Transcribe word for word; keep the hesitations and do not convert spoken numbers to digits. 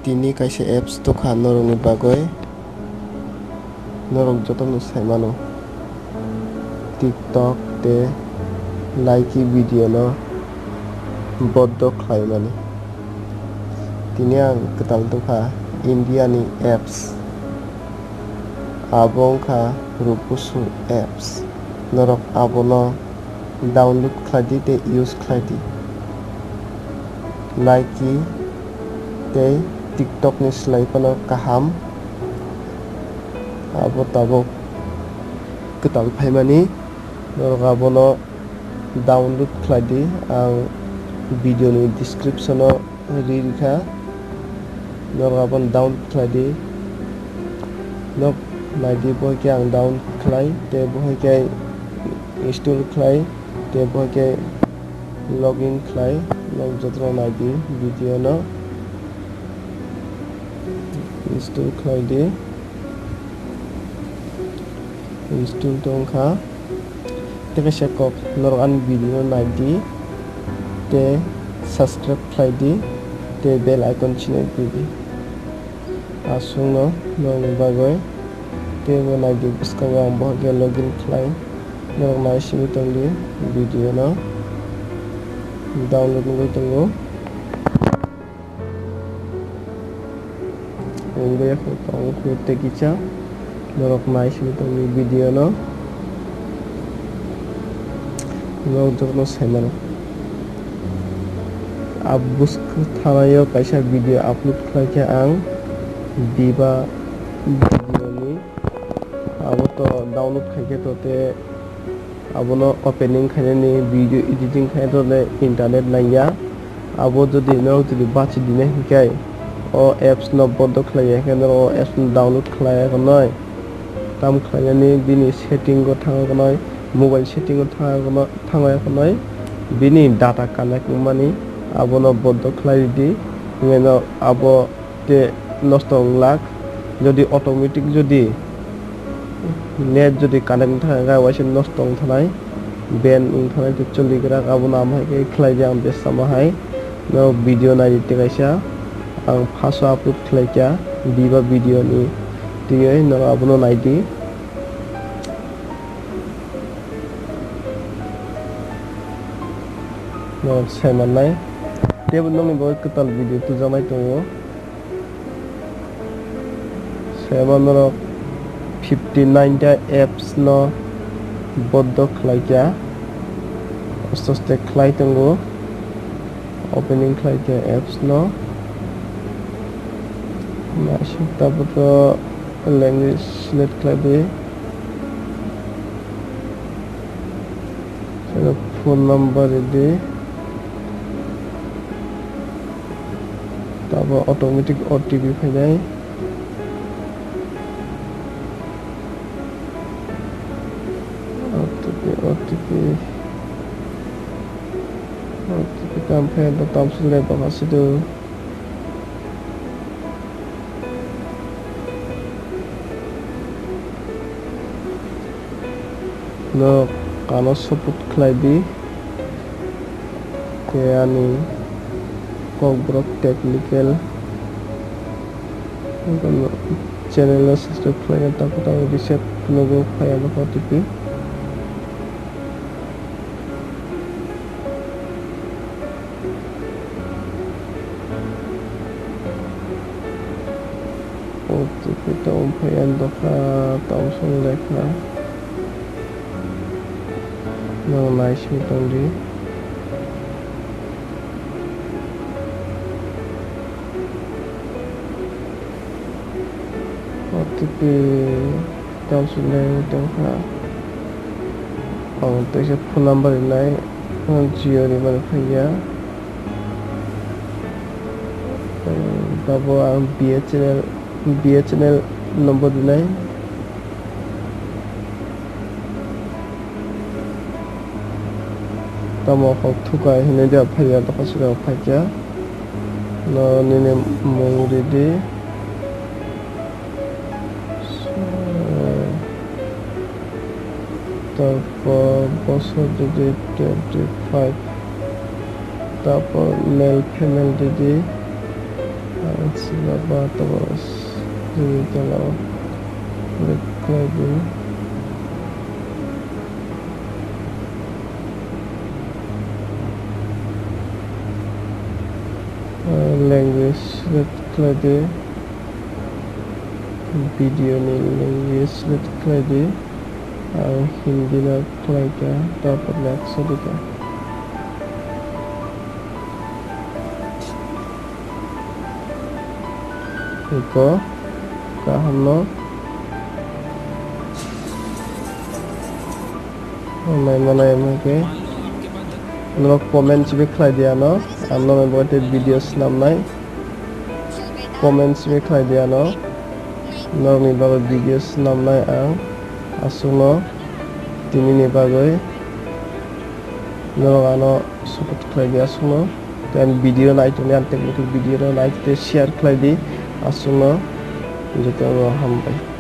Tini kaisa apps tokha norokni bagwi, norok jotono sai mano, TikTok tei Likee video no boddo khlaimani. Tini ang kwtal tokha India ni apps, abo wngkha Rupusu apps. Norok abono download khlai di tei use khlai di. Likee tei TikTok ni slai phano kaham. Abo tabuk kwtal phaimani, norok abono download khlai di. Ang video ni description o ri rikha, norok abono download khlai di. Norok nai di, bo hai khe ang download khlai tei bo hai khe install khlai tei bo hai khe login khlai. Norok jotono nai di video no, install khlai di. Install tong kha. Tei kaisa kok, norok ani video no nai di tei subscribe khlai di tei bell icon sinai di. Aswkno norokni bagwi tei bo nai di, bwskango ang bo hai khe login khlai. Norok nai simi tong di, video no download wngwi tongo. Wngwi tongo khe tei kisa norok nai simi tongni video no, norok jotono sai mano. Abo bwswk thanai o kaisa video upload khlai khe ang Viva video ni, abo to download khai khe to tei abono opening khainani, video editing khainani internet nangya. Abo jodi norok jodi bachi dinai hinkhe, o apps no boddo khlaiya hinkhe norok o apps no download khlaiya khwnwi. Tam khlainani bini setting o thangwi khwnwi, mobile setting o thangwi khwnwi, bini data connect wngmani abono boddo khlai ridi. Hwnkheno abo tei nosto wng lak. Jodi automatic jodi net jodi connect wng thangkha, waisa nosto wng thanai, ban wng thanai tei choli gra, abono amo hai khe khlai di ang besa ma hai. Norok video nai di tei kaisa ang first o upload khlai kha Viva video ni twiwi, norok abono nai di. Norok sai mannai. Teibo nokni bagwi kwtal video tujaknai tongo. Sebo norok fifty nine ta apps no boddo khlai kha, aste aste khlai tongo, opening khlai kha apps no. Naisik tabukhe language select khlai di, phone number ridi. Tabuk automatic O T P phainai. O T P, O T P, O T P tam phai da, tam sile baka sidu. No kano support khlai di. Tei ani Kokborok Technical channel no subscribe khlai, takhuk takhuk reset phunukgo, phai ano O T P. O T P to wngphai ani dokha, tong song lekha. Nang nai simi tong di. O T P tong song nai tong kha. Ang teisa phone number rinai, ang Jio ni mani phaiya. Tabo ang B S N L, B S N L number rinai. Tamo kok thukai hinwi de phaiya, tokha sika phaikya. No nini mung ridi. Tarpor bosor ridi twenty five. Tarpor male female ridi. Baba tabos, jodi tala o click khlai di. Ah, language select khlai di. Video ni language select khlai di. Ang Hindi no khlai kha, tarpor next o di kha. Iko kaham no. Nai manai mo ke. Norok comment simi khlai di ano. Ang norok bo tei video swnam nai. Comment simi khlai di ano. Norok ni bagwi video swnam nai ang. Aswk no tini ni bagwi. Norok ano support khlai di aswk no. Tei ani video nai tongdi, ani technical video no nai tei share khlai di aswk no. Joto no hambai.